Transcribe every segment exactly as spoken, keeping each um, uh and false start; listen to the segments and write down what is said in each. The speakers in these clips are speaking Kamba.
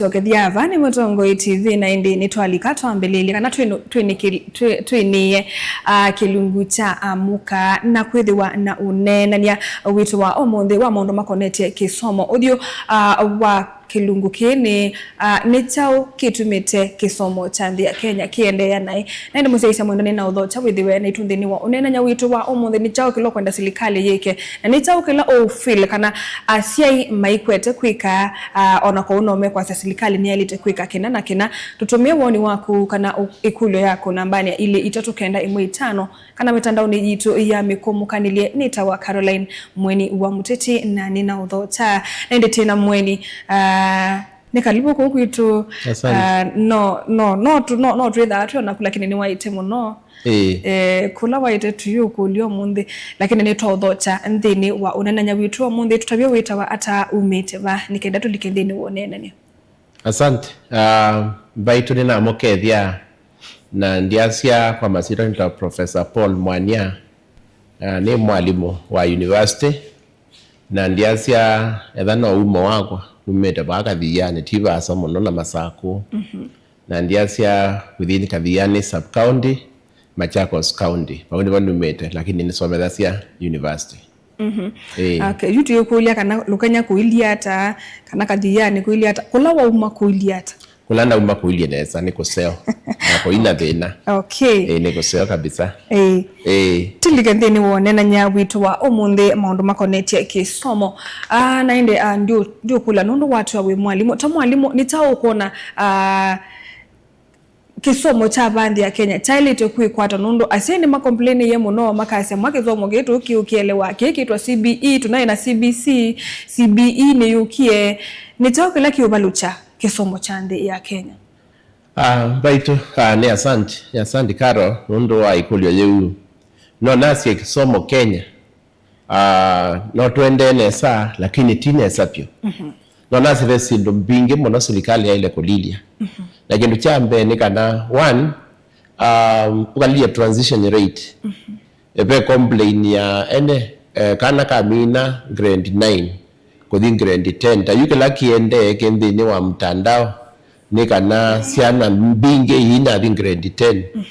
Tũkethya ava nĩ Mũtongoi T V, na ĩndĩ nĩtwalika twambĩlĩlye kana twĩnũ-, twĩnĩkĩ-, twĩ-, twĩnĩe, ah, kĩlungu kya Amũka na kwĩthĩwa na ũneenany'a witũ wa ũmũnthĩ wa maũndũ makonetye kĩsomo. Ũthyũ, ah, wa kĩlungu kĩĩ nĩ, ah, nĩ kyaũ kĩtumĩte kĩsomo kya nthĩ ya Kenya kĩendeea naĩ? Na ĩndĩ mũsyaĩĩsya mwendwa, nĩnaũthokya wĩthĩwe naitũ nthĩnĩ wa ũneenany'a witũ wa ũmũnthĩ. Nĩ kyaũ kĩla ũkwenda silikalĩ yĩke? Na nĩ kyaũ kĩla ũũ feel kana asyai maikwete kwĩka, ah, ona kwoou no mekwasya silikalĩ nĩyaĩlĩte kwĩka kĩna na kĩna? Tũtũmĩe woni waku kana ũ-, ĩkũlyo yaku nambanĩ ya ilĩ itatũ kenda ĩmwe itano, kana mĩtandaonĩ yitũ ya mĩkũmũkanĩlye. Nĩtawa Caroline Mweni wa Mũteti, na nĩnaũthokya. Na ĩndĩ twĩ na Mweni, ah, nĩ kalivu kũu kwitũ. Asante. Ah, no, no, no, tu-, no, no twĩthaa twĩ onaku, lakini nĩwaĩte mũno. Ĩĩ. Eh, kũla waĩte tuyũkũlya ũmũnthĩ, lakini nĩtwaũthokya nthĩnĩ wa ũneenany'a witũ ũmũnthĩ. Tũtavye wĩtawa ata, umĩte va, nĩ kenda tũlike nthĩnĩ wa ũneenany'a. Asante. Ah, mbaitũ nĩnamũkethya, na ndyasya kwa masyĩtwa nĩtawa Professor Paul Mwania. Ah, nĩ mwalimũ wa university, na ndyasya etha no umo wakwa, numĩte vaa Kathianĩ, ti vaasa mũno na Masakũ. Mhm. Na ndyasya within Kathianĩ sub county, Machakos County, vau nĩvo numĩte, lakini nĩsomethasya university. Mhm. Ĩĩ. Okay, yu tũyĩkũlya kana Lũkenya kũilyĩ ata, kana Kathianĩ kũilyĩ ata, kũla wauma kũilyĩ ata? Kũla nauma kũilyĩ nesa, nĩ kũseo. Na kũina thĩna. Okay. Ĩĩ, nĩ kũseo kabisa. Ĩĩ. Ĩĩ. Tũlike nthĩnĩ wa ũneenany'a witũ wa ũmũnthĩ, maũndũ makonetye kĩsomo. Ah, na ĩndĩ, ah, ndiũ-, ndiũkũlya nũndũ watw'a wĩ mwalimũ. Ta mwalimũ, nĩ kyaũ ũkwona, ah, kĩsomo kya vaa nthĩ ya Kenya kyaĩlĩte kwĩkwata, nũndũ asyai nĩmakomplainĩie mũno, makasya, "Mwa kĩsomo kĩĩ tũkĩũkĩelewa, kĩĩ kĩtwa C B E, tũnaĩ na C B C, C B E nĩyũkie." Nĩ kyaũ kĩla kĩũvalũkya kĩsomo kya nthĩ ya Kenya? Ah, mbaitũ, ah, nĩ asante, nĩ asante Carol, nũndũ wa ĩkũlyo yĩu. No nasye kĩsomo Kenya, ah, no tũendee nesa, lakini ti nesa vyũ. Mhm. No nasye ve syĩndũ mbingĩ mũno silikalĩ yaĩle kũlilya. Mhm. Na kĩndũ kya mbee nĩ kana, one, um, ũkalilya transition rate. Mhm. Ve complain ya ene, eh, kana kamina grade nine kũthi grade ten. Ta yu kĩla kĩendee kĩ nthĩnĩ wa mtandao nĩ kana syana mbingĩ iinathi grade ten. Mhm.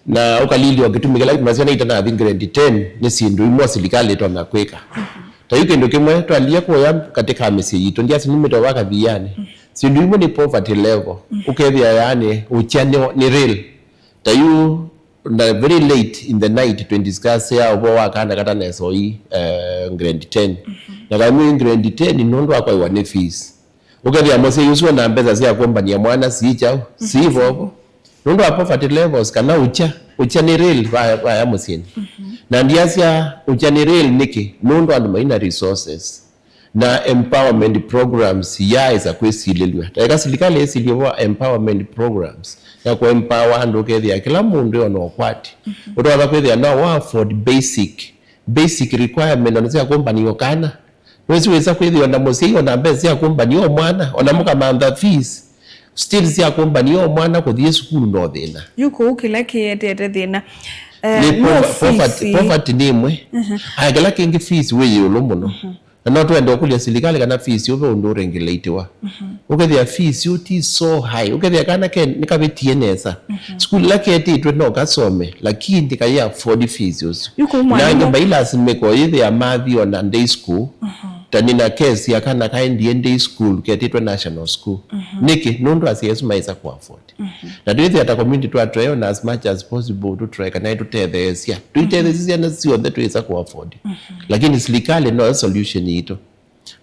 Na ũkalilya o kĩtumi kĩla kĩtuma syana itanathi grade ten nĩ syĩndũ imwe silikalĩ ĩtonya kwĩka. Mhm. Ta yu kĩndũ kĩmwe twalilye kũya katĩ ka mĩsyĩ yitũ, ndyasĩ numĩte o vaa Kathianĩ. Mhm. Syĩndũ imwe nĩ poverty level. Mhm. Ũkethĩa yaani ũkya nĩ, nĩ real. Ta yu na very late in the night twĩ discuss ya ũvoo wa kana katanesa ũi, eh, grade ten. Mhm. Na kaimwe grade ten nũndũ wa kwaĩwa nĩ fees. Ũkethĩa mũsyai ũsu ena mbesa sya kũmbany'a mwana si kyaũ, si vovo. Nũndũ wa poverty levels kana ũkya, ũkya nĩ real vaya, vaya mũsyĩnĩ. Mhm. Na ndyasya ũkya nĩ real nĩkĩ? Nũndũ andũ maina resources. Na empowerment programs yaaĩsa kwĩsilĩlw'a. Ta eka silikalĩ ĩsilye vo empowerment programs ya kũ empower andũ, ũkethĩa kĩla mũndũ ena ũkwati. Mhm. Ũtonya kwĩthĩa no wa afford basic, basic requirement ona sya kũmbany'a kana. Nĩwĩsĩ wĩsa kwĩthĩa ona mũsyai ona mbesa sya kũmbany'a o mwana, ona mũkamantha fees, still sya kũmbany'a o mwana kũthi sukulu no thĩna. Yu kũu kĩla kĩetete thĩna, eh, nĩ no pova-, poverty, fees. Poverty nĩ ĩmwe. Mhm. Aya, kĩla kĩngĩ fees wĩ ĩũlũ mũno. Mhm. Na no twende ũkũlya silikalĩ kana fees ũu ve ũndũ ũregulatewa. Mhm. Ũkethĩa fees ũu ti so high. Ũkethĩa kana ke nĩkavĩtie nesa. Mhm. Sukulu ĩla ketĩtwe no kasome, lakini kaĩ afford fees ũsu. Yu kũu na angĩ mwalimũ mailasimĩka ũyĩthĩa mathi ona day school. Mhm. Ta nĩna case ya kana kaendie day school ketĩtwe national school. Mhm. Nĩkĩ? Nũndũ asyai asu maĩsa kũ afford. Mhm. Na twĩthĩa ta community twatũeona as much as possible tũtũe kana ĩtũtetheesya. Tũitetheesya syana syonthe twĩsa kũ afford. Mhm. Lakini silikalĩ noyo solution yitũ.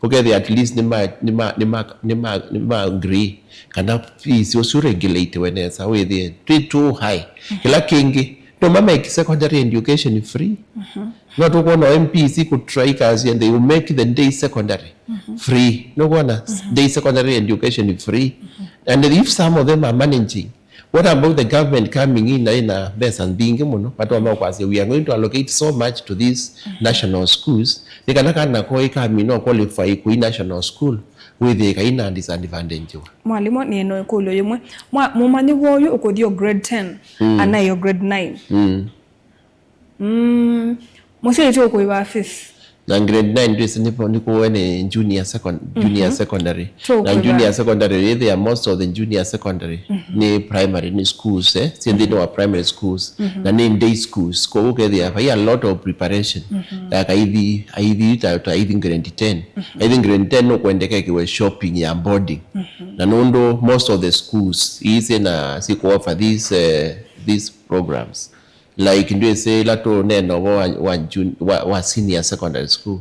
Ũkethĩa at least nĩma, nĩma, nĩma, nĩma, nĩma agree kana fees ũsu ũregulatewe nesa, wĩthĩe twĩ too high. Mhm. Kĩla kĩngĩ, no mamake secondary education free. Mhm. No tũkwona M Ps kũtry kasi and they will make the day secondary, mhm, free. Nũkwona, mhm, day secondary education free. Mhm. And if some of them are managing, what about the government coming in na ĩna mbesa mbingĩ mũno? Matonya kwasya, "We are going to allocate so much to these, mhm, national schools." Nĩ kana kana ko ĩkamina qualify kũi national school, wĩthĩe kaina disadvantage wa. Mwalimũ, nĩ no ĩkũlyo yĩmwe. Mwa-, mũmanyĩw'a ũyũ ũkũthi o grade ten, mm, anaĩ o grade nine. Mm. Mm, mũsyai ti ũkũĩva fees. Na grade nine ndwĩsĩ nĩ nĩ kũwe nĩ junior second, junior secondary. Na junior secondary yĩthĩa most of the junior secondary nĩ primary, nĩ schools, eh, syĩ nthĩnĩ wa primary schools, na nĩ day schools. Kwoou ũkethĩa vai a lot of preparation. Like aithi, aithi ta, ta aithi grade ten. Aithi grade ten nũkwendeka ĩkĩwe shopping ya boarding. Na nũndũ most of the schools ii syĩna syĩkũ offer these, eh, these programs. Like ndwĩsĩ ĩla tũneena ũvoo wa, wa, jun- wa, wa senior secondary school.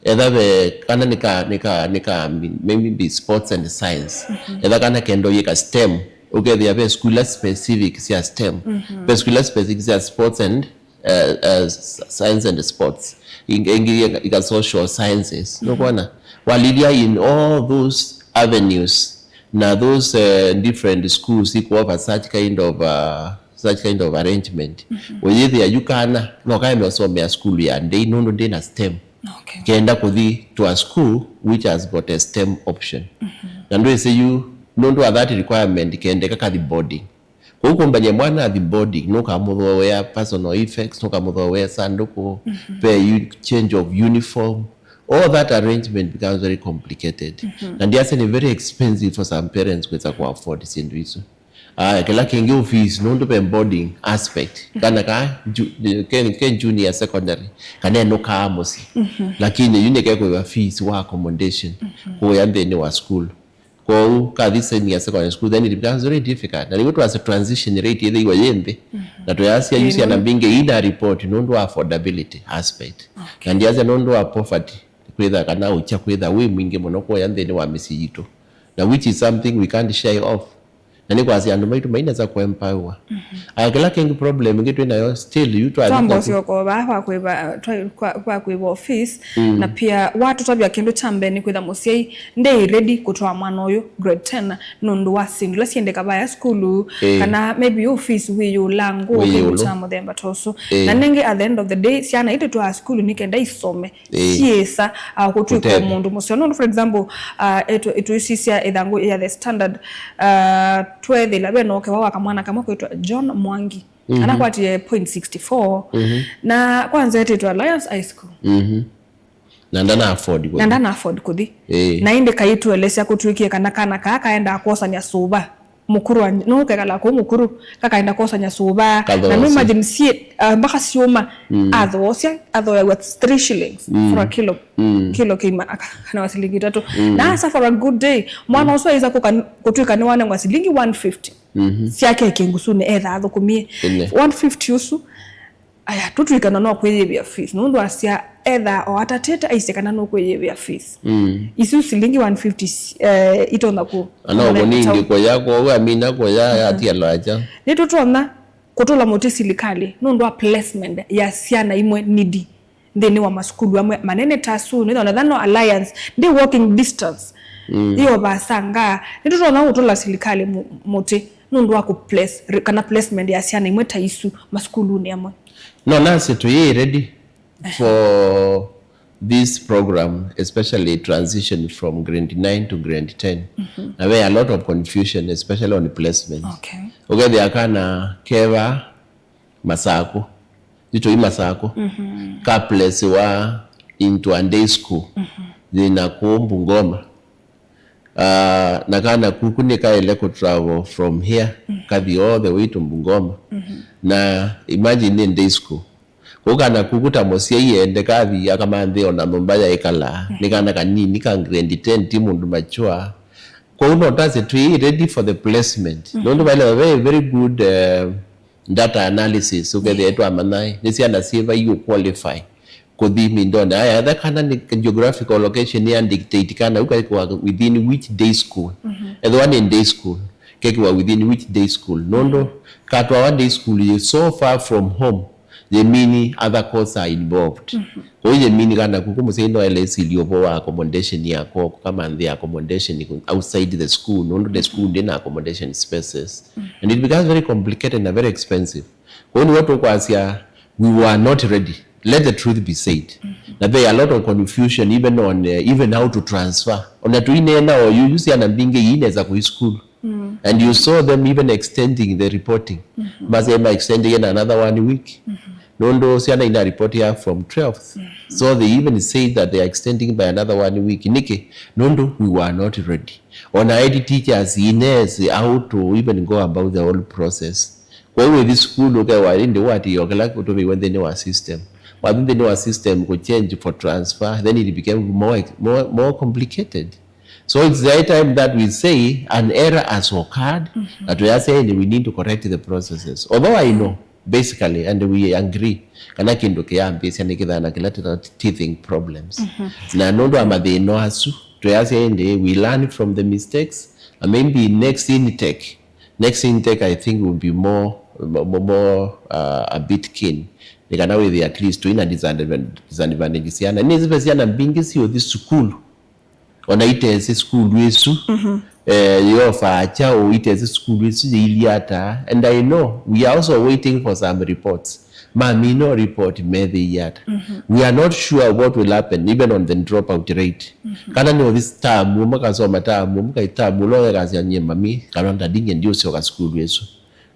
Etha ve kana nĩ ka, nĩ ka, nĩ ka, maybe sports and science. Etha kana kenda ũyĩka stem, ũkethĩa ve school ila specific sya stem. Ve school ila specific sya sports and, uh, uh, s- science and sports. Ing- ĩngĩ ika- ika social sciences. Nũkwona? Walilya in all those avenues, na those, uh, different schools ikuofa such kind of, uh, such kind of arrangement. Ũyĩthĩa yu kana no kaeme ũsomea sukulu ya ndei nũndũ ndĩ na stem. Okay. Kenda kũthi to a school which has got a stem option. Na ndwĩsĩ yu nũndũ wa that requirement kendeka kathi boarding. Kwoou kũmbany'a mwana athi boarding, nũkamũthooea personal effects, nũkamũthooea sandũkũ, ve u- change of uniform. All that arrangement becomes very complicated. Na ndiasya nĩ very expensive for some parents kwĩsa kũ afford syĩndũ isu. Aya, kĩla kĩngĩ office, nũndũ ve boarding aspect. Kana ka ju- ke, ke junior secondary, kana enũkaa mũsyĩ. Lakini yu nĩkekwĩwa fees wa accommodation kũya nthĩnĩ wa school. Kwoou kathi senior secondary school, then it becomes very difficult. Na nĩw'o twasya transition rate yĩthĩiwe yĩ nthĩ. Na tũyasya yu syana mbingĩ ina report nũndũ wa affordability aspect. Na ndiasya nũndũ wa poverty, kwĩtha kana ũkya kwĩtha wĩ mwingĩ mũno kũya nthĩnĩ wa mĩsyĩ yitũ. Na which is something we can't shy off. Na nĩ kwasya andũ maitũ mainesa kũempower. Aya, kĩla kĩngĩ problem ĩngĩ twĩ nayo still yu twathi twambosya ũkoo vaa kwa kwĩva twa- kwa- kwa kwĩva office. Na pia watũtavya kĩndũ kya mbee nĩ kwĩtha mũsyai ndei ready kũtwaa mwana ũyũ grade ten nũndũ wa syĩndũ ila syendeka vaya sukulu. Kana maybe office wĩ yũla ngũ kĩndũ kya mũthemba ta ũsu. Na nĩngĩ at the end of the day syana itũtwaa sukulu nĩ kenda isome syĩsa, uh, kũtwĩka mũndũ mũseo nũndũ for example, uh, ĩtũisisya ĩthangũ ya the standard, uh, tweethĩla ve nokewa wa kamwana kamwe kwĩtwa John Mwangi. Anakwatie point sixty four. Na kwanza etĩtwe Alliance High School. Na ndana afford kũthi. Na ndana afford kũthi. Na ĩndĩ kaitũelesya kũtwĩkie kana kana kaa kaendaa kwosany'a sũva mũkuru wa- nũkekala kũu mũkuru kakaenda kwosany'a sũva. Na no imagine sie, uh, mpaka siũma athoosya athoeaw'a three shillings for a kilo. Kilo kĩima aka- kana wa silingi itatu. Na asa for a good day mwana ũsu aisa kũka- kũtwĩka nĩwanengwa silingi one fifty syake kĩngusuni etha athũkũmie one fifty ũsu. Aya tũtwĩkana no kwĩyĩvĩa fees nũndũ asya etha o atatĩte aisye kana nũkwĩyĩvĩa fees. Isu silingi one fifty, eh, itonya kũ- ana ũkũningi kũya kwoou amina kũya atialwa acha. Nĩtũtonya kũtũla mũtĩ silikalĩ nũndũ wa placement ya syana imwe nidi nthĩnĩ wa masukulu amwe manene ta asu nĩthona thano Alliance ndĩ walking distance. Iyo vasanga nĩtũtonya kũtũla silikalĩ mu- mũtĩ nũndũ wa kũ place re- kana placement ya syana imwe ta isu masukulunĩ amwe. No nasĩ tũyĩ ready for this program, especially transition from grade nine to grade ten. Na ve a lot of confusion, especially on placement. Okay. Ũkethĩa kana keva Masakũ, itũi Masakũ, kaplesiwa into a day school yĩna kũũ Bungoma. Ah, na kana kuku nĩkaĩle kũtravel from here kathi all the way to Bungoma. Na imagine nĩ day school. Kũu kana kuku ta mũsyai ende kathi akamanthĩe ona nyũmba yaĩkalaa. Nĩ kana kanini ka grade ten, ti mũndũ mature. Kwoou no twasye twĩ ready for the placement. Nũndũ vaĩle very, very good, eh, data analysis, ũkethĩa twamanya nĩ syana syĩva iũ qualify kũthi mindonĩ aya. Etha kana nĩ geographical location ya dictate kana ũkaĩkwa within which day school. Ethĩwa nĩ day school, kekĩwa within which day school. Nũndũ katwawa day school yĩ so far from home, yĩmini other costs are involved. Kwoou yĩmini kana kuku mũsyai no ele ĩsilye ũvoo wa accommodation yako, kũkamanthĩa accommodation outside the school, nũndũ the school ndĩna accommodation spaces. And it becomes very complicated na very expensive. Kwoou nĩw'o tũkwasya, we were not ready. Let the truth be said. Na there are a lot of confusion even on, uh, even how to transfer. Ona tũineena oyu, yu syana mbingĩ iinesa kũi school. And you saw them even extending the reporting. Masema extending in another one week. Nũndũ syana ina report ya form twelve. So they even say that they are extending by another one week. Nĩkĩ? Nũndũ we were not ready. Ona head teachers in how to even go about the whole process. Kwa hiyo wĩthi sukulu ũkewa ĩndĩ watiĩo kĩla ũtũmĩiwe nthĩnĩ wa system. Wathi nthĩnĩ wa system kũ change for transfer, then it became more, more, more complicated. So it's the high time that we say an error has occurred, na tuyasya ĩndĩ we need to correct the processes. Although I know, basically, and we agree, kana kĩndũ kĩyambĩĩsya nĩ kĩthana kĩla tũta teething problems. Na nũndũ wa mathĩna asu, tuyasya ĩndĩ we learn from the mistakes, and maybe next intake, next intake I think will be more, more, more, uh, a bit keen. Nĩ kana wĩthĩe at least tũina disadvan-, disadvantage syana. Nĩsĩ ve syana mbingĩ siũthi sukulu, ona itesĩ sukulu ĩsu, eh, yofaa kyaũ, itesĩ sukulu ĩsu yĩilyĩ ata. And I know we are also waiting for some reports. Mami no report methĩie ata. We are not sure what will happen even on the dropout rate. Kana nĩ ũthi term ũmwe kasoma term ũmwe kai term ũla ũyekasya nyie mami kana ndadinge ndiũsyoka sukulu ĩsu.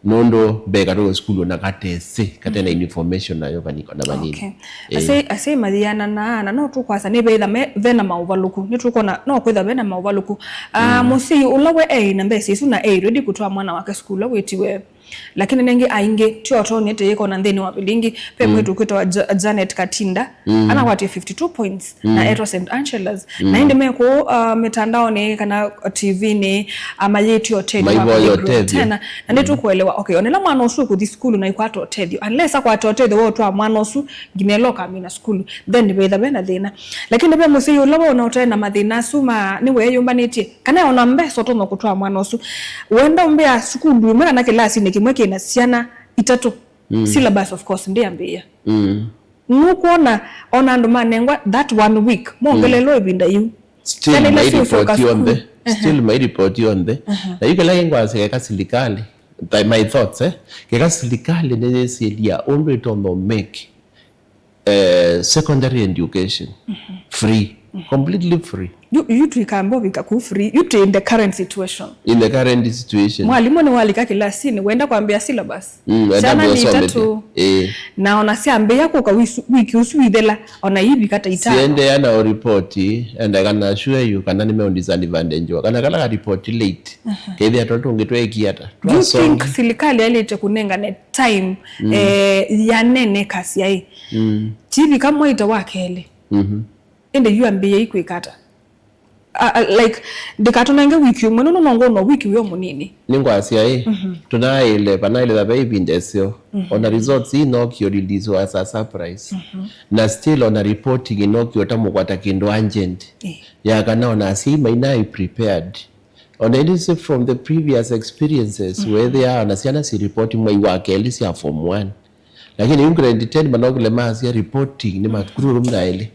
Nũndũ mbee katũwe sukulu na katesĩ, katena information nayo vani-, na vanini. Okay. Eh. Asyai, asyai mathiananaa, na no tũkwasa nĩ veitha me, vena maũvalũku. Nĩtũkwona no kwĩtha vena maũvalũku. Ah, mũsyai ũla we eĩ na mbesa isu na eĩ ready kũtwaa mwana wake sukulu ũla wĩtiwe. Lakini nengĩ aingĩ, ti otonie tĩyĩkona nthĩnĩ wa vilingi. Ve mwĩĩtu ũkwĩtawa Ja-, Janet Katinda, anakwatie fifty-two points, na etwa Saint Angelas. Na ĩndĩ me kũũ, uh, mĩtandaonĩ kana T V-nĩ, uh, mayĩtio ũtethyo wa kũthi grade ten. Na nĩtũkũelewa, okay, onela mwana ũsu ũkũthi sukulu na ikwata ũtethyo. Unless akwata ũtethyo wa ũtwaa mwana ũsu nginya ĩla ũkamina sukulu, then nĩvetha vena thĩna. Lakini ve mũsyai ũla wona ũte na mathĩna asu ma nĩweyũmbanĩtye, kana ona mbesa ũtonya kũtwaa mwana ũsu. Wenda ũmbĩa sukulu ĩmwe kana kĩlasinĩ kĩmwe kĩna syana itatũ. Syllabus, of course, ndĩambĩĩa. Nũkwona ona andũ manengwa that one week, mongelelwa ĩvinda yĩu. Still syana ila siũsyoka mairipoti onthe. Sukulu. Still mairipoti onthe. Na yu kĩla kĩngwasya keka silikalĩ, tha-, my thoughts, eh? Keka silikalĩ nĩyĩsilya ũndũ ĩtonya make, eh, secondary education free. Completely free. Yu, yu tuikamba ũvika kũu free. Yu tũ in the current situation. In the current situation. Mwalimũ nĩwalika kĩlasinĩ, wenda kwambĩa syllabus. Mm, wenda syana nĩ kwĩsomethya. Itatũ. Eh. Na ona syambĩĩa kũka wisu-, wiki ũsu withela, ona ivika ta itano. Siendeea na ũripoti, and I can assure you, kana nĩmeũdisadvantagewa. Kana kala karipoti late. Kethĩa tũla tũngĩ tweekie ata? Do you think silikalĩ yaĩlĩte kũnengane time, eh, yanene kasyaĩ? Tivika mwaita wa kelĩ. Ĩndĩ yu ambĩĩei kwĩka ata? A, a, like, ndĩkatũnenge wiki ũmwe, nũndũ no ngwona wiki wĩo mũnini. Nĩngwasya ĩ, tũnaĩle, vanaĩle ve ĩvinda ĩseo. Ona results ii no kĩo release as a surprise. Na still ona reporting no kĩo ta mũkwata kĩndũ urgent. Eh. Ya kana ona asyai mainaĩ prepared. Ona ĩndĩ sĩ from the previous experiences, wethĩa ona syana si report mwai wa kelĩ sya form one. Lakini yu grade ten manokile masya reporting nĩ mathukuru kũmi na elĩ.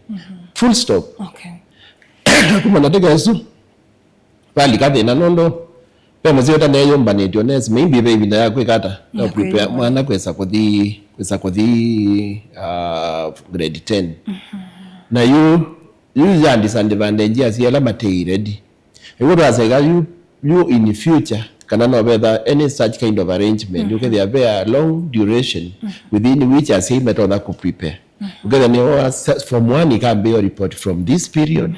Full stop. Okay. Kuma ndatĩka ĩsu, valika thĩna nũndũ ve mũsyĩ ũtaneyũmbanĩtyo nesi, maybe ve ĩvinda ya kwĩka ata, no prepare mwana kwĩsa kũthi, kwĩsa kũthi, uh, grade ten. Na yu, yu ya disadvantage ya syana ila matei ready. Ĩguo twaseka yu, yu in future, kana no vetha any such kind of arrangement, ũkethĩa ve a long duration within which asyai metonya kũ prepare. Ũkethĩa nĩ wa se-, form one ikambĩĩa report from this period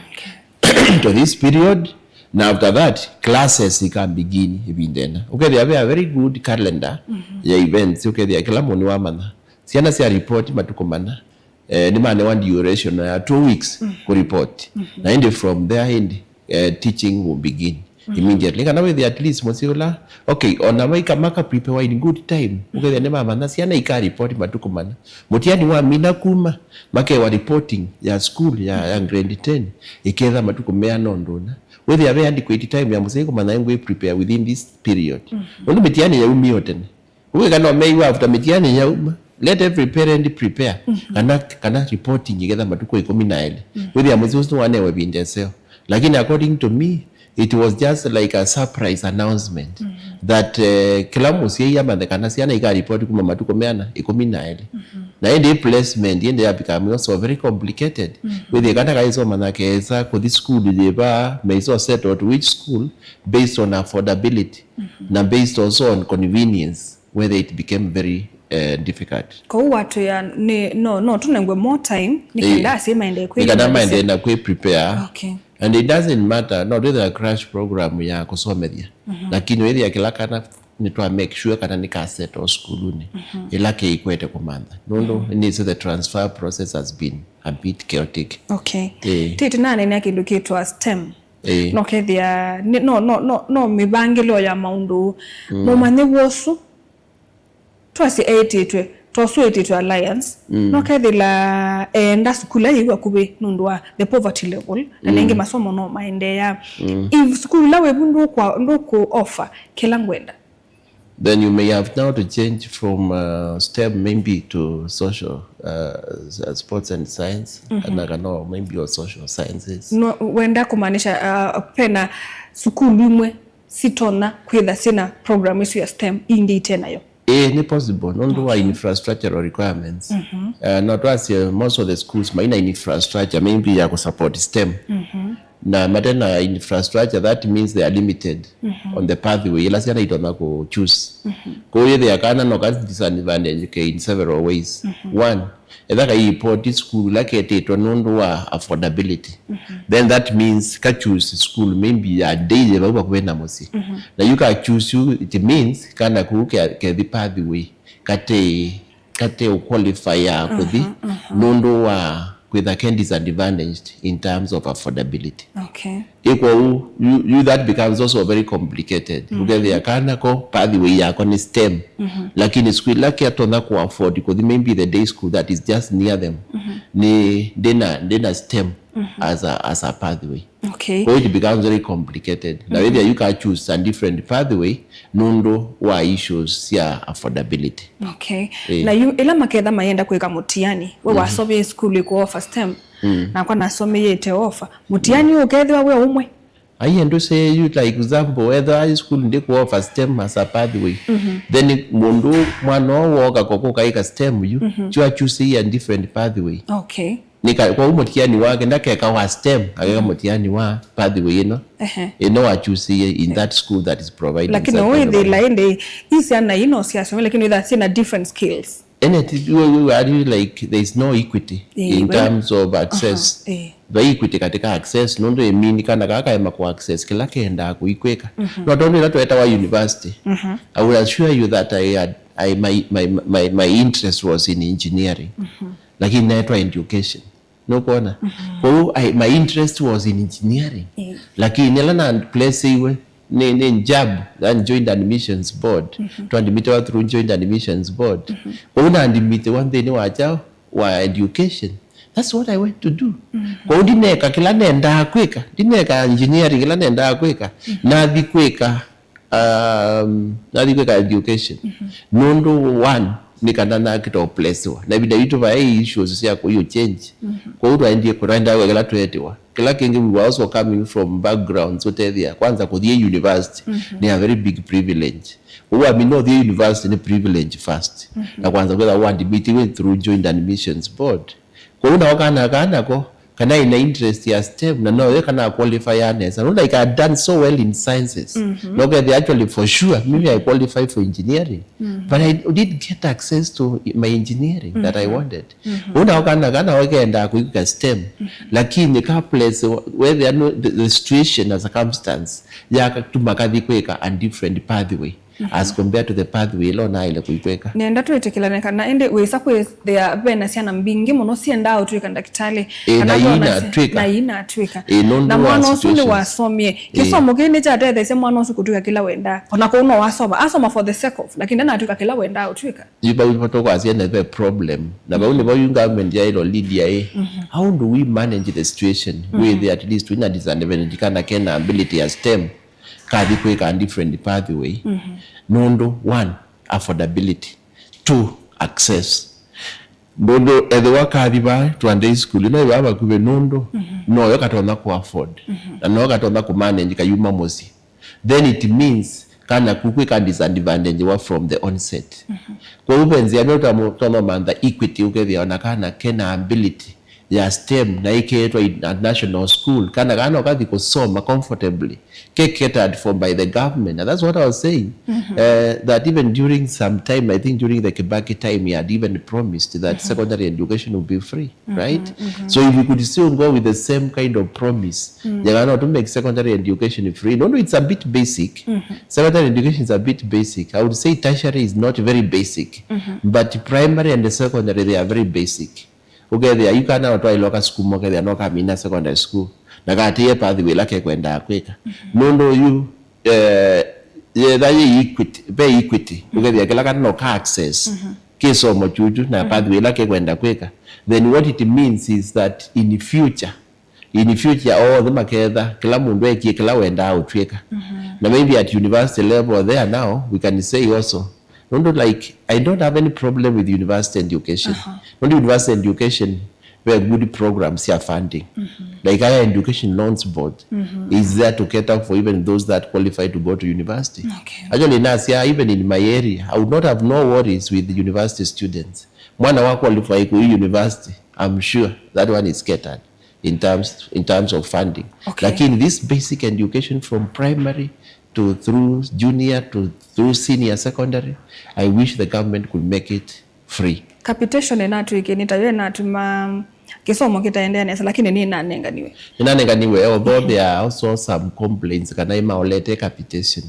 to this period, na after that, classes ikambegin ĩvinda ĩna. Ũkethĩa ve a very good calendar ya events, ũkethĩa kĩla mũndũ nĩwamanya. Syana sya report matukũ mana, eh, nĩmanewa duration ya two weeks kũ report. Na ĩndĩ from there ĩndĩ, eh, teaching will begin immediately. Kana wĩthĩa at least mũsyĩ ũla, okay, ona maika maka prepare in good time. Ũkethĩa nĩmamanya syana ika report matukũ mana. Mũtiani wamina kuma, makewa reporting ya school ya, ya grade ten, ĩketha matukũ meana ũndũ ũna. Wĩthĩa ve adequate time ya mũsyai kũmanya ngwĩ prepare within this period. Nũndũ mĩtiani yaumie o tene. Ũwĩka no meiwa after mĩtiani yauma. Let every parent prepare. Kana, kana reporting ĩketha matukũ ĩkũmi na elĩ. Wĩthĩa mũsyĩ ũsu nĩwanewe ĩvinda ĩseo. Lakini according to me, it was just like a surprise announcement that, eh, kĩla mũsyai amanthe kana syana ika report kuma matukũ meana ĩkũmi na elĩ. Na ĩndĩ placement ĩndĩ ya become also very complicated. Wĩthĩa kana kaisoma na kesa kũthi school yĩva, meiso settle to which school based on affordability. Na based also on convenience, whether it became very eh, difficult. Kwoou watwĩa nĩ no no tũnengwe more time nĩ kenda asyai maendee kwĩyĩmĩthya. Nĩ kana maendee na kwĩ prepare. Okay. And it doesn't matter, no twĩthĩwa crash program ya kũsomethya, lakini wĩthĩa kĩla kana nĩtwa make sure kana nĩkasettle sukulunĩ ĩla kĩikwete kũmantha, nũndũ nĩsĩ the transfer process has been a bit chaotic. Okay. Ĩĩ. Tĩtĩ naneenea kĩndũ kĩtwa STEM. Ĩĩ. No kethĩa nĩ- no no no no mĩvangĩlĩo ya maũndũ mũmanyĩw'o ũsu twasye eĩtĩtwe, ta ũsu wĩtĩtwe Alliance, no kethĩla eenda sukulu ila yĩ vakuvĩ nũndũ wa the poverty level, na nengĩ masomo no maendeea. If sukulu ila wĩvu ndũkwa- ndũkũ offer kĩla ngwenda, Then you may have now to change from uh, STEM maybe to social, uh, s- uh, sports and science, kana kana maybe or social sciences. No wenda kũmaanisha uh, pena sukulu imwe sitonya kwĩtha syĩna program isu ya STEM ingĩ ite nayo. Ĩĩ, nĩ possible nũndũ wa infrastructural requirements. Uh, no twasye most of the schools maina infrastructure maybe ya kũsupport STEM. Na mate na infrastructure, that means they are limited on the pathway ĩla syana itonya kũ choose. Kwoou yĩthĩa kana no ka disadvantage ke in several ways. One, etha kaipoti sukulu ĩla ketĩtwe nũndũ wa affordability, then that means ka choose school maybe ya day yĩ vau vakuvĩ na mũsyĩ. Na yu ka choose yu, it means kana kũu ke- kethi pathway kate kate ũqualify ya kũthi nũndũ wa kwĩtha ke disadvantaged in terms of affordability. Okay. Ĩ kwoou, you, you that becomes also very complicated. Ũkethĩa kana ko pathway yako nĩ STEM, lakini school ĩla kĩatonya kũ afford kũthi maybe the day school that is just near them nĩ ndĩna ndĩna STEM as a, as a pathway. Okay. So it becomes very complicated. Na wĩthĩa you can choose a different pathway nũndũ wa issues sya affordability. Okay. Eh. Na yu ĩla maketha mayenda kwĩka mũtiani, we wasomie sukulu ĩkũ offer STEM, nakwa nasomie ĩte offer. Mũtiani ũkethĩwa we ũmwe. Aiye ndũsĩ yu, like example, whether high school ndĩkũ offer STEM as a pathway, then mũndũ mwana ũũ woka kũka ũkaĩka STEM yu, you are choosing a different pathway. Okay. Nĩka, kwoou mũtiani wake ndakeka wa STEM, akeka mũtiani wa pathway ĩno. Ehe. Ĩno wachusie in that school that is providing. Lakini that kind of wĩthĩla ĩndĩ i syana ino syasomie, lakini wĩtha syĩna different skills. Ene ti we we are you like there is no equity. Eh, in terms of access. Eh. The equity katika access nũndũ ĩmini kana kaka ema ku access kĩla kendaa kũikwĩka. No tondũ ĩla twetawa university. I will assure you that I had I my my my, my interest was in engineering. Lakini naetwa education. Nũkwona? Kwoou I- my interest was in engineering. Lakini ĩla na placeiwe nĩ nĩ JAB, yani Joint Admissions Board, twandimitewa through Joint Admissions Board. Kwoou nandimitewa nthĩnĩ wa kyaũ wa education. That's what I went to do. Kwoou ndineka kĩla nendaa kwĩka, ndineka engineering ĩla nendaa kwĩka, nathi kwĩka um, nathi kwĩka education. Nũndũ one nĩ kana nakĩta ũplesiwa na ĩvinda yitũ vaĩ issues sya kũiũ change. Kwoou twaendie kũ- twaendaa kwĩka kĩla tweetiwa. Kĩla kĩngĩ, we were also coming from backgrounds ũtethĩa kwanza kũthiĩ university nĩ a very big privilege. Kwoou amina ũthiĩ university nĩ privilege first, na kwanza kwĩtha wandimitiwe through Joint Admissions Board. Kwoou nao kana kaa nako kana ina interest ya STEM na noyo kana qualify nesa. No, like, I had done so well in sciences. No kethĩa actually for sure maybe I qualify for engineering. But I did get access to my engineering that I wanted. Kwoou nao kana kana wekenda kuika STEM. Lakini ka place whether no, the, the situation na circumstance yakatuma kathi kwĩka a different pathway as compared to the pathway ĩla ũnaĩle kũikweka. Nenda twĩtĩkĩlane kana ĩndĩ wĩsa kwĩthĩa vena syana mbingĩ mũno syendaa ũtw'ĩka ndakĩtalĩ. Ĩ, kana na ii twona si- natw'ĩka. Na ii natw'ĩka. Ĩ, nũndũ na wa mwana ũsu situation. Nĩwasomie. Ĩ. Kĩsomo kĩĩ nĩkyatetheesya mwana ũsu kũtw'ĩka kĩla wendaa. Ona kũu no wasoma. Asoma for the sake of, lakini ndanatw'ĩka kĩla wendaa ũtw'ĩka. Yu vau nĩvo tũkwasya nĩ ve problem. Na vau nĩvo yu government yaĩlwe lead yaĩ. How do we manage the situation? Wĩthĩa at least wĩna disadvantage kana kena ability ya STEM kathi kwĩka a different pathway. Nũndũ one, affordability, two, access. Nũndũ ethĩwa kathi vaa twandei sukulu ĩno ĩvaa vakuvĩ nũndũ noyo katonya kũ afford na noyo katonya kũ manage kayuma mũsyĩ, then it means kana kukwĩka disadvantage wa from the onset. Kwoou ve nzĩa nĩ ũtonya ũmantha equity ũkethĩa ona kana kena ability ya STEM na ĩkĩĩtwa in a national school, kana kana ũkathi kũsoma comfortably, ke catered for by the government. And that's what I was saying, uh, that even during some time, I think during the Kibaki time, he had even promised that secondary education would be free, right? So if we could still go with the same kind of promise, ya kana to make secondary education free, no, no, it's a bit basic. Secondary education is a bit basic. I would say tertiary is not very basic, but primary and the secondary, they are very basic. Ũkethĩa yu kana no twaĩlwa kasukumu, ũkethĩa no kamina secondary school na katĩĩe pathway ĩla kekwendaa kwĩka. Nũndũ yu, eh, yetha yĩ equity, ve equity, ũkethĩa kĩla kana no ka access kĩsomo kyuchu na pathway ĩla kekwenda kwĩka, then what it means is that in future, in future othe maketha kĩla mũndũ ekie kĩla wendaa ũtw'ĩka. Na maybe at university level there now we can say also, nũndũ, like, I don't have any problem with university education. Nũndũ university education ve good programs sya funding. Like, aya Education Loans Board is there to cater for even those that qualify to go to university. Okay. Actually, nasya, even in my area, I would not have no worries with university students. Mwana wa qualify ku university, I'm sure that one is catered in terms, in terms of funding. Okay. Lakini this basic education from primary to through junior to through senior secondary, I wish the government could make it free. Capitation ĩnatw'ĩkie nĩ tayo ĩnatuma kĩsomo kĩtaendeea nesa, lakini nĩnanenganiwe. Nĩnanenganiwe, although there are also some complaints kana ĩmaolete capitation.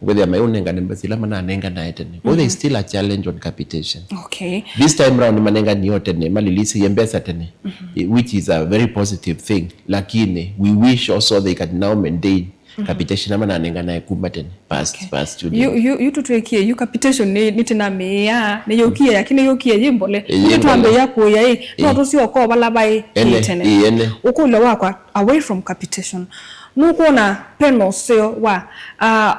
Ngwĩthĩa maiũnengane mbesa ila mananenganae tene. But there's still a challenge on capitation. Okay. This time round manenganio tene, malilisiie mbesa tene, which is a very positive thing. Lakini we wish also they can now maintain capitation ĩla mananenganae kuma tene past, okay, past two days. Yu, yu, yu tũtwĩkie, yu capitation nĩ, nĩ tĩnamĩĩa, nĩyũkie, lakini yũkie yĩ mbole. Ĩ, yĩ mbole. Nĩ twambĩĩa kũya ĩ, no, ĩ, tũsyokoo vala vaĩ ene, ĩ tene. Ĩ, ene. Ũkũlyo wakwa, away from capitation, nũkwona pena ũseo wa, ah,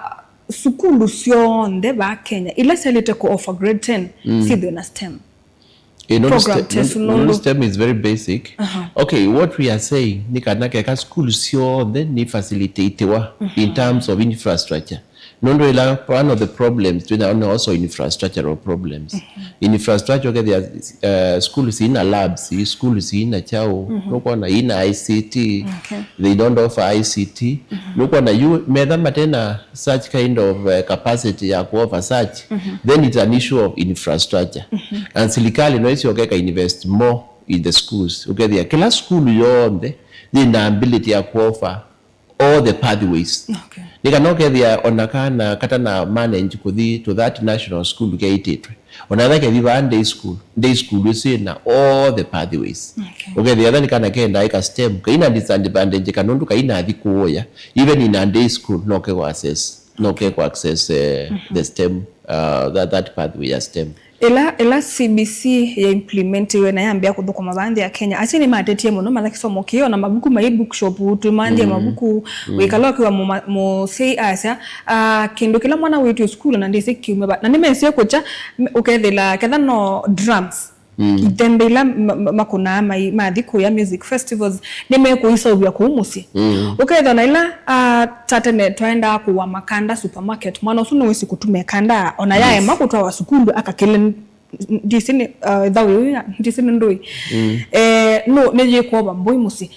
sukulu syonthe va Kenya ila syaĩlĩte kũ offer grade ten syĩthĩwe na STEM? Eh, nũndũ program STEM, tesu nũndũ, nũndũ nũndũ STEM is very basic. Aha. Okay, what we are saying nĩ kana keka sukulu syonthe nĩ facilitatiwa in terms of infrastructure. Nũndũ ĩla one of the problems twĩna no also infrastructural problems. Infrastructure, ũkethĩa, uh, sukulu sina labs, sukulu sina kyaũ, nũkwona ina I C T, okay, they don't offer I C T. Nũkwona yu metha matena such kind of, uh, capacity ya ku offer such, then it's an issue of infrastructure. And silikali no ĩsyoke ĩka invest more in the schools. Ũkethĩa kĩla sukulu yonthe yĩna ability ya ku offer all the pathways. Okay. Nĩ kana ũkethĩa ona kana katana manage kũthi to that national school keĩtĩtwe, ona etha kethi vaa day school, day school ĩsu ĩna all the pathways. Okay. Ũkethĩa etha nĩ kana kenda ĩka STEM, kaina disadvantage kana ũndũ kainathi kũũya, even in a day school no ke access, no ke access, eh, the STEM, uh, that, that pathway ya STEM. Ĩla, ĩla C B C ya implementiwe na yambĩa kũthũkũma vaa nthĩ ya Kenya, asyai nĩmatetie mũno, matha kĩsomo kĩĩ, ona mavuku mai bookshop, tũmanthie mavuku, wĩkala ũkĩwa mũma-, mũsyai asya, ah, kĩndũ kĩla mwana wĩtw'e sukulu na ndĩsĩ kiume va. Na nĩmesie kũkya, me-, ũkethĩla ketha no drums, ithembe ila ma-, ma-, makũnaa mai-, mathi kũya music festivals, nĩmekũiseũvya kũu mũsyĩ. Ũkethwa na ila, ah, ta tene twaendaa kũua makanda supermarket, mwana ũsu nĩwĩsĩ kũtuma ĩkanda, ona yaema kũtwawa sukulu akakĩle n-, n-, ndĩsĩ nĩ, ah, ĩthaũ yĩu ya, ndĩsĩ nĩ ndũĩ. Eh, no, nĩyĩkwova mbũi mũsyĩ.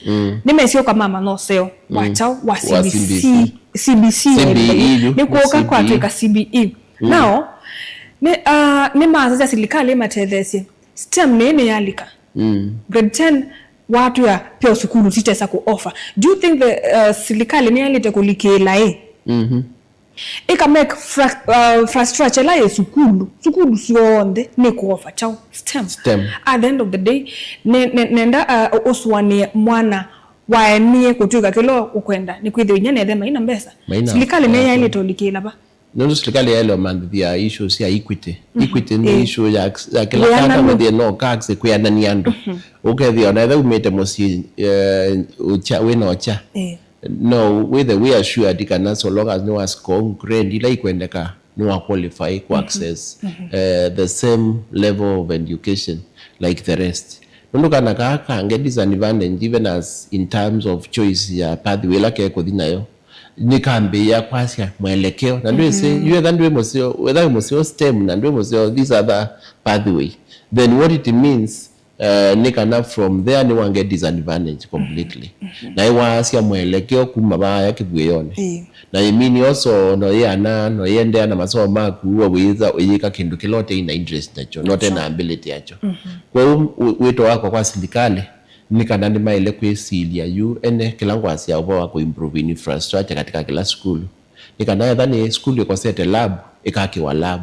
Nĩmesyoka mama no seo, wa kyaũ, wa C B C, C B C. C B C, C B E yu, nĩ kũka C B E. Kwatwĩka C B E. Now, nĩ, ah, nĩmasasya silikalĩ ĩmatetheesye. STEM nĩĩ nĩyalika. Grade ten watwĩa peo sukulu sitesa kũ offer. Do you think the, uh, silikalĩ nĩyaĩlĩte kũlikĩĩla ĩ? Ĩka make fra-, uh, infrastructure ĩla yĩ sukulu, sukulu syonthe nĩ kũ offer kyaũ? STEM. STEM. At the end of the day, ne-, ne-, nenda, uh, ũsũanĩe mwana waemie kũtw'ĩka kĩla ũkwenda, nĩkwĩthĩwa inya nethe maina mbesa. Maina. Silikalĩ nĩyaĩlĩte ũlikĩĩla va? Nũndũ silikalĩ yaĩle ũmanthĩthya issue sya equity. Equity nĩ issue ya, ya kĩla kana wĩthĩe no ka access kwĩanania andũ. Ũkethĩa ona ethĩa umĩte mũsyĩ, eh, ũkya, wĩna ũkya. No wĩthe wĩ assured kana so long as nĩwasika grade ila ikwendeka, nĩwa qualify ku access, eh, the same level of education like the rest. Nũndũ kana kaa kange disadvantage even as in terms of choice ya pathway ĩla kekũthi nayo. Nĩkambĩĩa kwasya mwelekeo. Na ndwĩsĩ, yu etha ndwĩ mũseo, wetha wĩ mũseo STEM na ndwĩ mũseo this other pathway, then what it means, Eh, nĩ kana from there nĩ wange disadvantage completely. Na ĩwaasya mwelekeo kuma vaaya kĩvuĩonĩ. Ĩĩ. Na imini oso no yĩana no yĩendeea na masomo maku, we wĩĩtha ũyĩka kĩndũ kĩla ũte na interest nakyo, no ũte na ability yakyo. Kwoou wĩ- wĩto wakwa kwa silikalĩ nĩ kana nĩmaĩle kwĩsilya yu ene kĩla ngwasya ũvoo wa kũimprove infrastructure katika kĩla sukulu. Nĩ kana etha nĩ sukulu ĩkosete lab, ĩkakĩwa lab.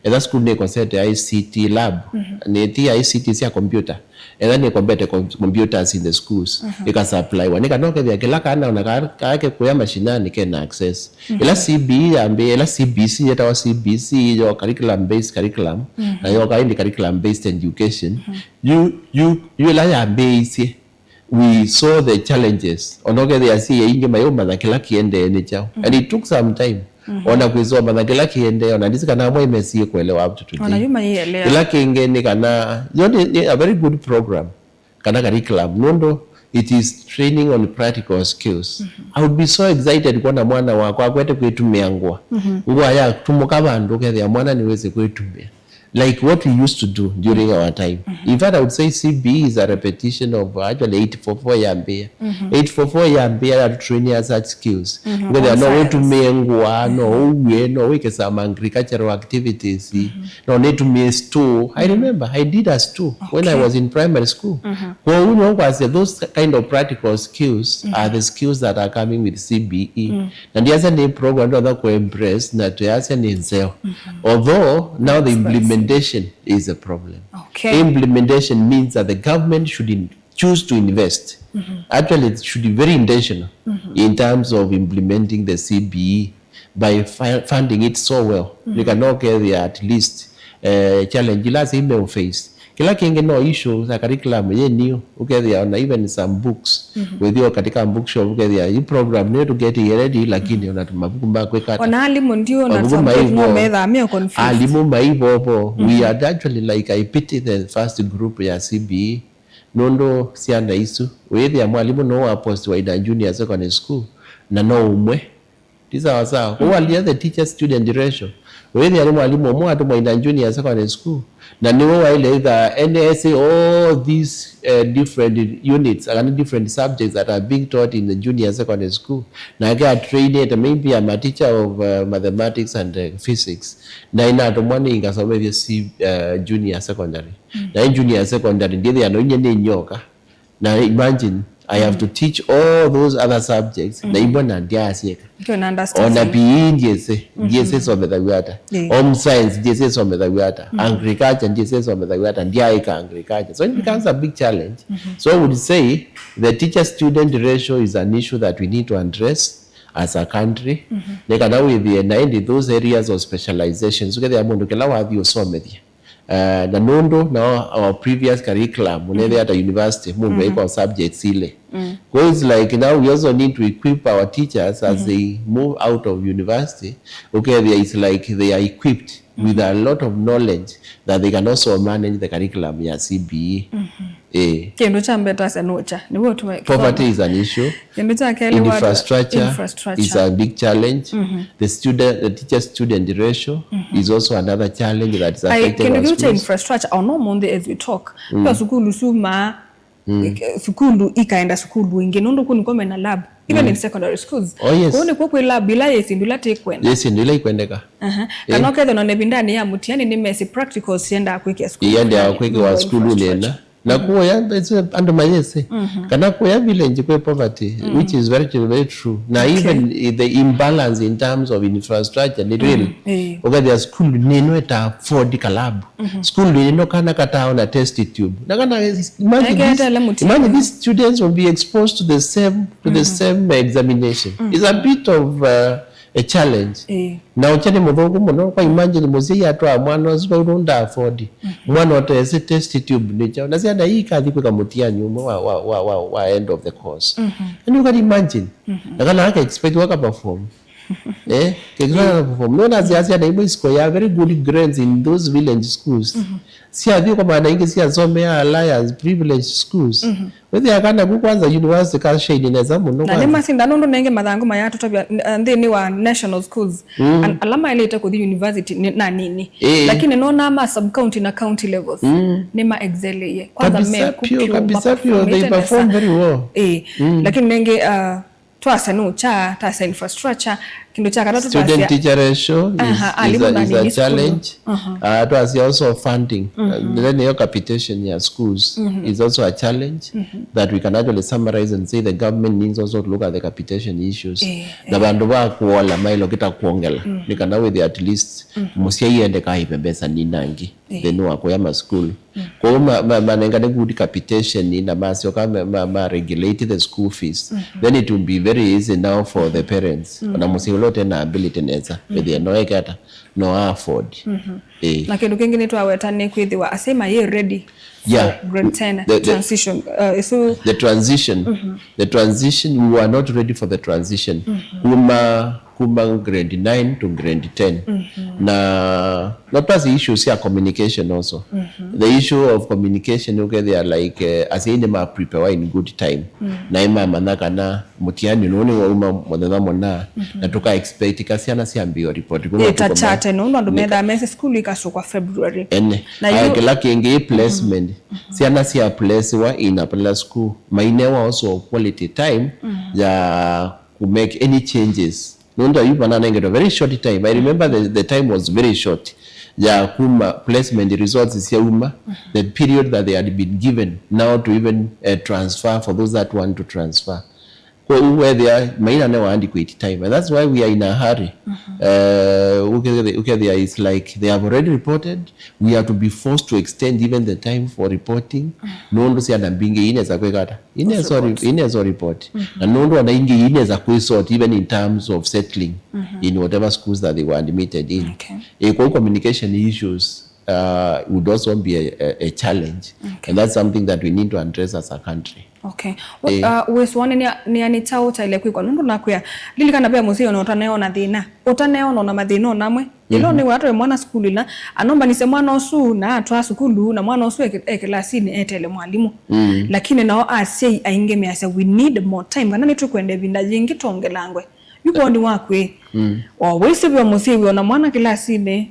Etha sukulu nĩkosete I C T lab, nĩ ti I C T sya computer, etha nĩkombete com- computers in the schools, ĩkasupplyiwa. Nĩ kana ũkethĩa kĩla kana ona ka- kake kũya mashinani kena access. Ĩla C B E yambĩĩa, ĩla C B C yetawa C B C yo curriculum based curriculum, na yoka ĩndĩ curriculum based education, yu, yu, yu ĩla yambĩĩisye, we saw the challenges. Ona ũkethĩa si aingĩ mayũmanya kĩla kĩendee nĩ kyaũ. And it took some time. Ona kwĩsoma na kĩla kĩendee, ona ndisi kana amwe imesie kuelewa up to today. Ona yu maielewa. Kĩla kĩngĩ nĩ kana, yo nĩ, nĩ a very good program, kana curriculum, nũndũ it is training on practical skills. I would be so excited kuona mwana wakwa akwete kwĩtumĩa ngũa. Ngũa yatũmũka vandũ, ũkethĩa mwana nĩwĩsĩ kwĩtumĩa. Like what we used to do during our time. In fact, I would say C B E is a repetition of, uh, actually eight four four yambĩĩa. Eight four four yambĩĩa ya to train us such skills. Whether no wĩtumĩe ngũa, no ũue, no wĩke some agricultural activities, no nĩtumĩe store. I remember I did a store when I was in primary school. Kwoou nĩw'o kwasya those kind of practical skills are the skills that are coming with C B E. Na ndiasya nĩ program twatha kũ embrace na twĩasya nĩ nzeo. Although now the implementation is a problem. Okay. Implementation means that the government should in, choose to invest. Actually, it should be very intentional in terms of implementing the C B E by fi- funding it so well. Nĩ kana ũkethĩa at least, eh, challenge ila si ime face. Kĩla kĩngĩ no issue za curriculum yenyu, ũkethĩa ona even some books. Wĩthĩo katika bookshop, ũkethĩa hii program nĩ to get ready, lakini ona mabuku ma kwĩka ata. Ona alimũ ndio na mabuku some maivo, no metha me confused. Alimũ maivovo. We are actually, like, I pity the first group ya C B E. Nũndũ syana isu, wĩthĩa mwalimũ no wa post wa ina junior secondary school, na no ũmwe. Ti sawa sawa. Kwoou alia the teacher student ratio. Wĩthĩa nĩ mwalimũ ũmwe atũmwa ina junior secondary school. Na nĩwe waile either N S A, all these, uh, different units, kana different subjects that are being taught in the junior secondary school. Nake atrainĩte, maybe I'm a teacher of, uh, mathematics and, uh, physics. Na inatũmwa nĩ ngasomethye si, uh, junior secondary. Na ĩ junior secondary, ndiĩthĩa no inye nĩ nyoka. Na imagine, I have to teach all those other subjects, na imwe na ndiasyĩka. Ndio na understand. Ona P E ndiĩsĩ, ndiĩsĩ somethaw'a ata. Yeah. Home science ndiĩsĩ somethaw'a ata. Agriculture ndiĩsĩ somethaw'a ata, ndiaĩka agriculture. So it becomes a big challenge. So I would say the teacher-student ratio is an issue that we need to address as a country. Nĩ kana wĩthĩe na ĩndĩ those areas of specializations, ũkethĩa mũndũ kĩla wathi ũsomethya. Uh, na nũndũ na our previous curriculum, ũnethĩa ata university, mũndũ aĩkwa subjects ilĩ. Kwa it's like now we also need to equip our teachers as they move out of university. Ũkethĩa it's like they are equipped with a lot of knowledge that they can also manage the curriculum ya C B E. Eh. Kĩndũ kya mbee tasya nũkya. Nĩw'o tũme- Poverty is an issue. Kĩndũ kya kelĩ, infrastructure is a big challenge. The student, the teacher student ratio is also another challenge that is affecting our schools. Ai, kĩndũ kĩu kya infrastructure, ona ũmũnthĩ as we talk, kwa sukulu suma, sukulu ikaenda sukulu ingĩ, nũndũ kũu nĩkw'o mena lab, even in secondary schools. Oh, yes. Kũu nĩkw'o kwĩ lab ila yĩ syĩndũ ila tĩkwenda. Yes, syĩndũ ila ikwendeka. Kana ũkethĩa ona ĩvindanĩ ya mũtiani nĩmesĩ practicals syendaa kwĩkĩa sukulu. Iendeawa kwĩkĩwa sukulu nena. Na kũya, it's, andũ mayĩsĩ. Kana kũya village kwĩ poverty, which is very, very true. Na even the imbalance in terms of infrastructure nĩ real. Ũkethĩa sukulu nĩno ĩta afford kalabu. Sukulu nĩno kana kataona test tube. Na kana, imagine this, imagine these students will be exposed to the same, to the same examination. It's a bit of, uh, a challenge. Na ũkya nĩ mũthũku mũno, kwa imagine mũsyai atwaa mwana ũsu vau nũnda afford. Mwana ũtesĩ test tube nĩ kyaũ. Na syana ii ikathi kwĩka mũtiani ũmwe wa, wa, wa, wa, wa end of the course. And you can imagine. Na kana aka expect waka perform. Eh, kĩkĩla perform. Nona sya syana imwe isiko ya very good grades in those village schools. Syathi kwa maana ingi syasomea ala ya privileged schools. Wĩthĩa kana ku kwanza university ka shine nesa mũno Na nĩ kwanza. Masinda nũndũ nenge mathangũ mayatũtavya, uh, nthĩnĩ wa national schools. An-, ala maĩlĩte kũthi university nĩ, na nini. Ĩĩ. Lakini nona ma sub county na county levels. Nĩ ma exceleie. Kwanza Kabisa me pio, kupio kabisa pio, they performĩte nesa. Perform very well. Ĩĩ. Lakini nenge, uh, twasya nũkya, twasya infrastructure, kĩndũ kya katatũ Student twasya teacher ratio is, Aha, is alimũ a, na is a nini sukulu. Challenge. Uh, twasya also funding. Uh, then hiyo capitation ya schools is also a challenge that we can actually summarize and say the government needs also to look at the capitation issues. Eh, Na vandũ va kuola mailo kita kuongela. Nĩ kana wĩthĩa at least mũsyai ende kaive mbesa ninangi nthĩnĩ wa kũya masukulu. Kwoou ma, ma, manengane good capitation na masyoka ma, ma, ma regulate the school fees. Then it will be very easy now for the parents. Ona mũsyai ũla ũte na ability nesa, wĩthĩa no eke ata, no afford. Eh. Na kĩndũ kĩngĩ nĩtwaweta nĩ kwĩthĩwa asyai mayĩ ready for Yeah. grade ten The, the, transition. Uh, so The transition, the transition, we were not ready for the transition. Kuma, kuma grade nine to grade ten. Na, na plus issues ya communication also. The issue of communication, ũkethĩa like, eh, asyai nĩma prepare in good time. Na ĩmamanya kana mũtiani nũũ nĩwauma mũthenya mũna, na tũka expect ka syana syambĩe report kuma Ĩta matukũ ma- chate, nũndũ andũ Nika- methaa mese sukulu ikasũkwa February. Ene. Na Aya yu- kĩla kĩngĩ placement. Syana sya placewa in a place school. Mainewa also quality time ya ku make any changes. Nũndũ ayu mananengetwe very short time. I remember the, the time was very short. Ya kuma placement results syauma, the period that they had been given now to even, uh, transfer for those that want to transfer. Kwoou wethĩa maina ne wa adequate time. And that's why we are in a hurry. Uh, ukethĩa, ukethĩa it's like they have already reported. We are to be forced to extend even the time for reporting. Nũndũ syana mbingĩ inesa kwĩka ata? Inesa Report. Inesa report. Na nũndũ ona ingĩ inesa kwĩsort even in terms of settling in whatever schools that they were admitted in. Okay. Eh, kwoou communication issues uh, would also be a, a, a challenge. Okay. And that's something that we need to address as a country. Okay. Well, Eh. uh, wĩsũanĩ nĩ, nĩ anĩ kyaũ kyaĩle kwĩkwa? Nũndũ nakwĩa, lilikana ve mũsyai ona ũtaneona thĩna. Ũtaneona ona mathĩna onamwe. Ĩla nĩ watwae mwana sukulu ĩla, anombanisye mwana ũsu na atwaa sukulu, na mwana ũsu e kĩ-, e kĩlasinĩ etele mwalimũ. Lakini nao asyai aingĩ measya, "We need more time," kana nĩtũkwenda ĩvinda yĩngĩ twongelangwe. Yu woni waku ĩ? O wĩsĩ ve mũsyai wĩ ona mwana kĩlasinĩ,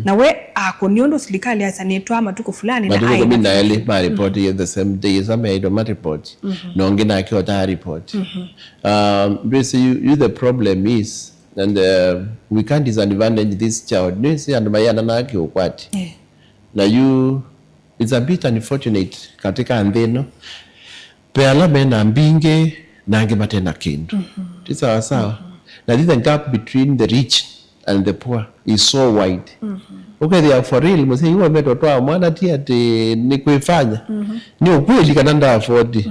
na we akũni ũndũ silikalĩ yasya nĩtwaa matukũ fulani na Matukũ aĩ kũmi na na elĩ ma report ye the same day, ĩsa meaĩtwe ma report. Na ũngĩ nake ũtaa report. Um, ndwĩsĩ you, you the problem is, and, uh, we can't disadvantage this child. Nĩsĩ andũ maiananaa kĩũkwati. Eh. Na yu, it's a bit unfortunate katika nthĩ ĩno. Ve ala mena mbingĩ, na angĩ mate na kĩndũ. Ti sawa sawa. Na the gap between the rich and the poor is so wide. Ũkethĩa for real, mũsyai ũũ ametwa twaa mwana ti atĩ nĩ kwĩfanya. Nĩ ukweli kana nda afford.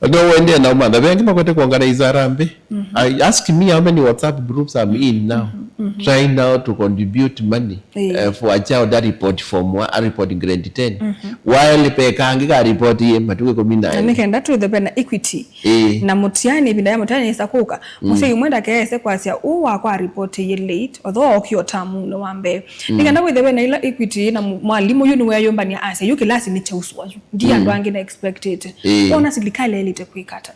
No wendee na ũmantha. Ve angĩ makwete kuorganize harambee. I ask me how many WhatsApp groups I'm in now, trying now to contribute money, eh, for a child a report form one, a report grade ten. While pekangĩ ka report ye matukũ ĩkũmi na Na elĩ. Nĩ kenda twĩthe vena equity. Ĩĩ. Na mũtiani, ĩvinda ya mũtiani yĩsa kũka, mũsyai ũmwe ndakeese kwasya, "Ũũ wakwa aripoti yĩ late, although ookie o tamunĩ wa mbee." Nĩ kenda wĩthe wĩna ila equity na mu-, mwalimũ yu nĩweeyũmbany'a asya, "Yu kĩlasi nĩ kyausũa yu. Ndi andũ angĩ na expectĩte." Ĩĩ. Wona silikalĩ yaĩlĩte kwĩka ata?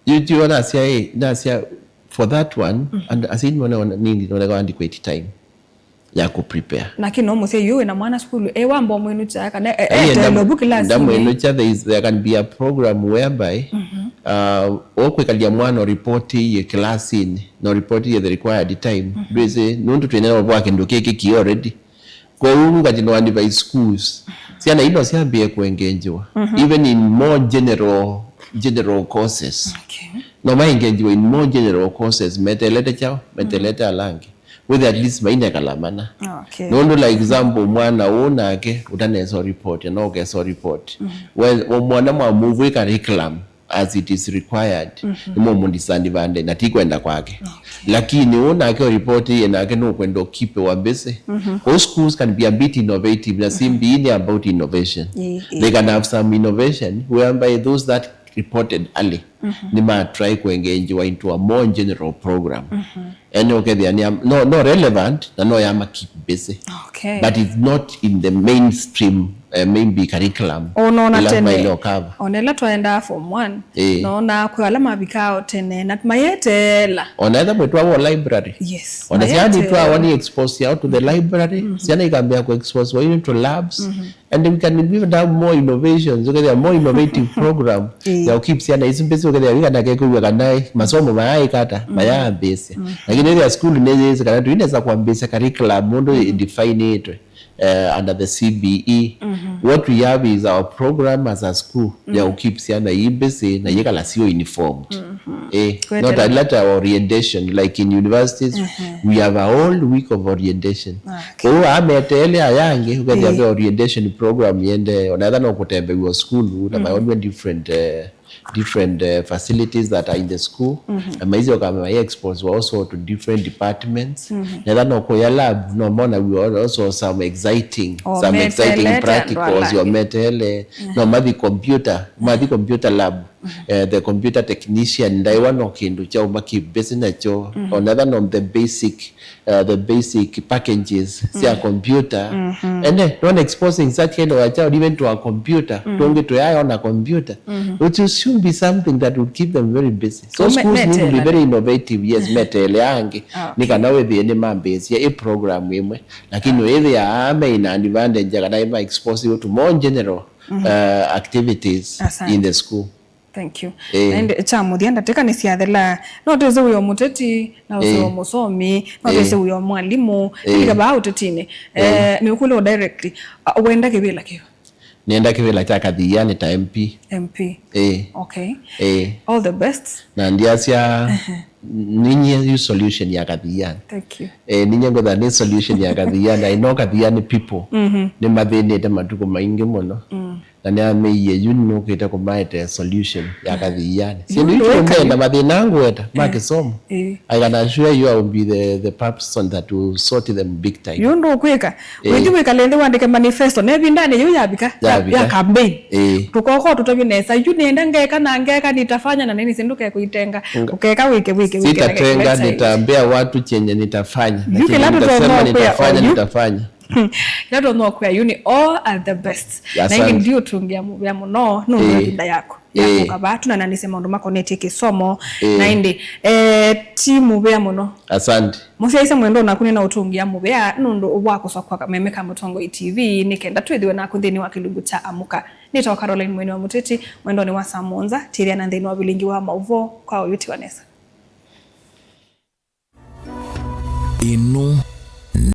Yu, yu nasya, ĩĩ, nasya for that one, and as in, nĩnoneka adequate time ya ku prepare. Lakini no mũsyai ũyũ wĩna mwana sukulu, e wamba ũmwĩnũkya kana e-, Aiye, etele ndam-, ũvu kĩlasinĩ. Ndamwĩnũkya, there is, there can be a program whereby, uh, ũkwĩkalya mwana ũripoti ye kĩlasinĩ, na ũripoti ye the required time. Ndwĩsĩ, nũndũ twĩna ũvwa kĩndũ kĩkĩ ki already. Kwoou ngati no advise schools. Syana ino syambie kũengenjiwa. Even in more general, general courses. Okay. No maengenjiwa in more general courses, metelete chao, metelete alangi. With at least mainekala mana. Okay. Nũndũ, like example, mwana ũũ nake, ũtanesa report, no ũkesa report. We, we mwana mwa move curriculum as it is required, nĩmũmũ disadvantage, na ti kwenda kwake. Okay. Lakini ũũ nake ũripoti ye nake nũkwenda ũkipe wa busy. Kwoou schools can be a bit innovative, na simbi ini about innovation. Ĩĩ, ĩĩ. They can have some innovation whereby those that reported early, nĩmatry kũengengiwa into a more general program. Ene ũkethĩa nĩ am-, no, no relevant na no yama keep busy. Okay. But it's not in the mainstream, uh, maybe curriculum. Ũnona ĩla tene, maile ũkava. Ona ĩla twaendaa form one, ĩĩ, nona kwĩ ala mavikaa o tene na mayeteela. Ona etha mwĩtwa wo library. Yes. Ona syana mayeteela. Itwawa ni expose yao to the library. Syana ikambia ku expose wa to labs. And we can even have more innovations, okay, there are more innovative program, ĩĩ, ya keep syana isu busy, okay, there we can akekuwa kana masomo mayaikata, mayambĩsya. Lakini ĩla school nĩ yĩsĩ kana tuinesa kwambĩsya curriculum mũndũ ĩdefineĩtwe, eh, under the C B E. What we have is our program as a school ya keep syana i busy na yĩkala sio informed. Eh, not a letter orientation like in universities, we have a whole week of orientation. Okay. Kwoou ameteele aya angĩ, ũkethĩa ve orientation program yende, ona etha no kũtembewa school, na maonwe different, eh, different, eh, facilities that are in the school. Na maisyoka ma expose also to different departments. Na etha no kũya lab, no mona we are also some exciting, some exciting practicals, yo meteele, no mathi computer, mathi computer lab. Eh, the computer technician, ndaiwa no kĩndũ kyauma keep busy nakyo. Ona etha no the basic, uh, the basic packages sya computer. And then, not exposing such kind of a child even to a computer. Tũngĩ tũyayona computer. Which should be something that would keep them very busy. So schools need to be very innovative, yes, meteele angĩ. Nĩ kana wĩthĩe nĩ mambĩĩsya ĩ program ĩmwe. Lakini wĩthĩa aa me in advantage kana ĩma expose to more general, uh, activities in the school. Thank you. Eh. Na ĩndĩ kya mũthya, ndatĩka nĩsyathela. No twĩsĩ wĩ o mũteti, na ũsĩ o mũsomi, no twĩsĩ wĩ o mwalimũ. Nĩlika vaa ũtetinĩ. Eh, nĩũkũlĩwa directly. Uh, wenda kĩvĩla kĩva? Nĩenda kĩvĩla kya Kathiani ta M P. M P. Eh. Okay. Eh. All the best. Na ndiasya, ninyie yu solution ya Kathiani. Thank you. Eh, ninyie ngwĩtha nĩ solution ya Kathiani. I know Kathiani people. Nĩmathĩnĩte matukũ maingĩ mũno. Na nĩameie yu nũkĩte kũmaete solution ya Kathiani. Syĩndũ isu ndũmenda mathĩna angũeta ma kĩsomo. Eh. I can assure you I will be the, the person that will sort them big time. Yu ndũkwĩka. Eh. Wĩthi wĩkale nthĩ wandĩke manifesto. Na ĩvindanĩ yĩu yavika, ya, ya campaign. Eh. Tũkoko tũtavye nesa. Yu nĩenda ngeka na ngeka nitafanya na nini, sindũ kekũitenga. Ũkeka wĩke, wĩke, wĩke. Sitatenga, nitambea watu chenye nitafanya. Yu kĩla tũtonya kwĩa nitafanya. Kĩla tũtonya kwĩa yu nĩ all are the best. Na ĩngĩ ndiũtũngĩa mũvea mũno nũndũ wa ĩvinda yaku ya kũka vaa tũnananĩsye maũndũ makonetye kĩsomo. Na ĩndĩ, eh, ti mũvea mũno. Asante. Mũsyaĩĩsya mwendwa, naku nĩnaũtũngĩa mũvea nũndũ wa kũsokwa kameme ka Mũtongoi T V nĩ kenda twĩthĩwe naku nthĩnĩ wa kĩlungu kya Amũka. Nĩtawa Caroline Mweni wa Mũteti, mwendonĩ wa saa mũonza, tĩthya na nthĩnĩ wa vilingi wa maũvoo kwa ũyũtiwa nesa. Ĩno